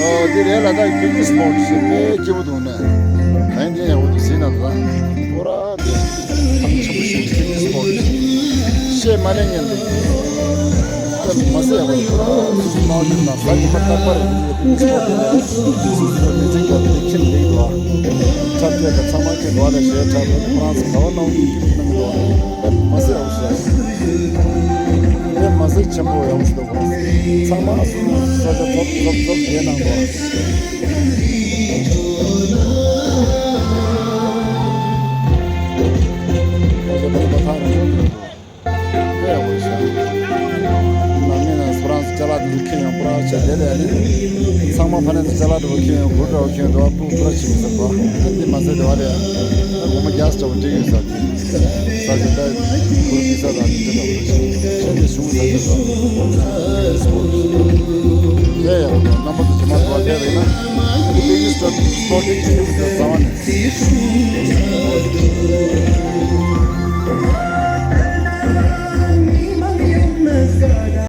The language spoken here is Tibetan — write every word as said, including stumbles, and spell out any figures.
ཨོ་དེ་རེད། ལ་དྭགས་པིག་ནིག་སི་པོ་ཊི་ཞེས་དཔེ་སྐྱིད་པོ་འདུག་ནས། གང་ཡིན་ཡག་པོ་འདུག་ཟིན་ན་ད་ཁོ་ར་དེ་ཐང་ཆེན་པོ་ཞིག་པིག་ནིག་སི་པོ་ཊི་ཞེས་མ་ལས་ཉན་ལེ། མ་ཟད་ཡག་པོ་ཁོ་ར་སུ་སུ་མ་ཡིན་ན་ས་ཡིན་པ་རྟག་པར་ཡིན་པིག་ནིག་སི་པོ་ཊི་ལ་སུ་སུ་མི་ཚེ་ག་དེ་ཁྱིམ་ལེགས་འདུག་འཁྲབ་སྟོན་དང་ཚང་མ་ཁྱེད་འགྲོ་བ་ལ་ཞེས་འཁྲབ་ཁོ་རང་ཚོ་ག་བ་གནང་གི་གནང་གི་འདུག་མ་ཟད་ཡག་པོ་ཞེས། དེ་མ་ཟད་ཆེན་པོ་ཡོངས་སུ་དགོངས། ཚང་མ་སུ་ས་ཆ་ཐོབ་ཐོབ་ཐོབ་བསྡད་གནང་དགོས། ས་ཆ་ཐོབ་པ་ཐག་རིང་པོ་འདུག་དཔེ་ཡག་པོ་ཞིག་ནང་མི་ནང་སུ་རང་སུ་ཅ་ལག་དེ་ཚོ་ཁྱེར་ཡོང་པུ་ར་བྱས་དེ་ལས་ནི་ཚང་མ་ཕ་ནས་སུ་ཅ་ལག་འདྲ་པོ་ཁྱེར་ཡོང་གུར་འདྲ་པོ་ཁྱེར་ཡོང་འདྲ་པོ་པུ་ར་ཆེ་གི་ཟེར་བ། ཨ་དེ་མ་ཟད་དེ་བ་ལས་ད་སྒོར་མོ་བརྒྱ་ཙམ་འགྲིག་ཡོད་ས་དེ། ས་ཆ་ད་ཁུར་གི་ས་དང་དེ་འདྲ་པོ་ཞིག་ཆེན་པོ་བྱུང་ས་དེ་ཚོ། དེ་ཡང་རྣམ་པ་ཚོ་ཇི་མ་འགྲོ་བ་བལྟས་པ་ཡིན་ན། དེ་ཡི་སྤོ་ཊི་སྤོ་ཊི་ཀི་ཡུ་ཚོ་རྩ་བ་ནས།